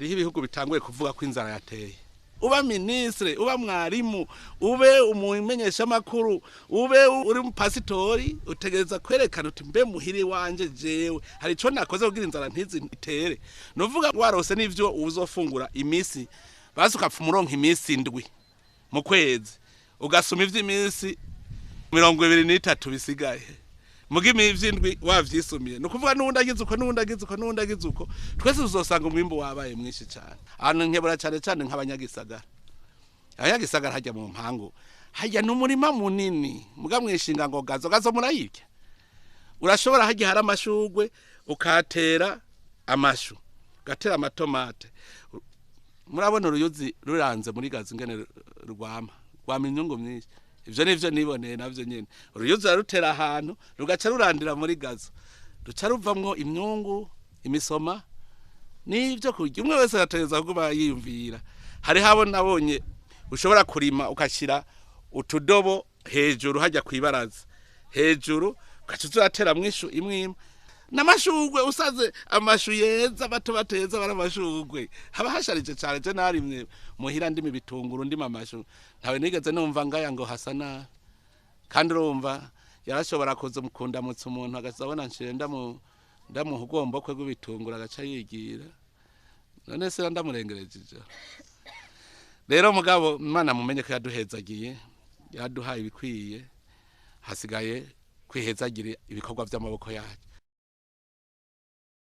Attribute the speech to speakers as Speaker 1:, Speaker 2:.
Speaker 1: Hariho ibihugu bitanguye kuvuga ko inzara yateye. Uba minisitiri, uba mwarimu, ube umumenyeshamakuru, ube uri umupasitori, utegereza kwerekana uti: "Mbe muhiri wanje jewe hari ico nakoze kugira inzara ntizi itere?" Nuvuga warose n'ivyo uzofungura iminsi, basi ukapfa umuronka iminsi 7 mu kwezi, ugasuma ivy'iminsi 23 bisigaye, muga ivy'indwi wavyisumiye. Ni ukuvuga n'uwundi agize uko, n'uwundi agize uko, n'uwundi agize uko, twese tuzosanga umwimbu wabaye mwinshi cyane. Ahantu nkebura cyane cyane nk'abanyagisagara, abanyagisagara hajya mu mpangu, hajya n'umurima munini, muga mwishinga ngo gazo gazo murayirya. Urashobora hajya hari amashugwe, ukahatera amashu, ugatera amatomate. Murabona uruyuzi ruranze muri gazo ingene rwama, rwama inyungu myinshi. Ivyo nivyo niboneye navyo nyene. Uruyuzi rarutera ahantu, rugaca rurandira muri gazo, ruca ruvamwo imyungu, imisoma n'ibyo kurya. Umwe wese arategereza kuguma yiyumvira. Hariho abo nabonye ushobora kurima, ugashyira utudobo hejuru hajya kwibaraza hejuru, ugaca uzateramwo ishu imwe imwe n'amashugwe. Usaze amashu yeza, bato bateza bari amashugwe, haba hasharije cyane. Je narimye muhira, ndima ibitunguru, ndima amashu, ntawe nigeze numva ngaya ngo hasa nabi. Kandi urumva yarashobora kuza kundamutsa, umuntu agaza abona nshire ndamuha ugombo kwe rw'ibitunguru, agaca yigira. None se ndamurengereje ijoro? Rero mugabo Imana mumenye ko yaduhezagiye, yaduhaye ibikwiye, hasigaye kwihezagira ibikorwa by'amaboko yacu.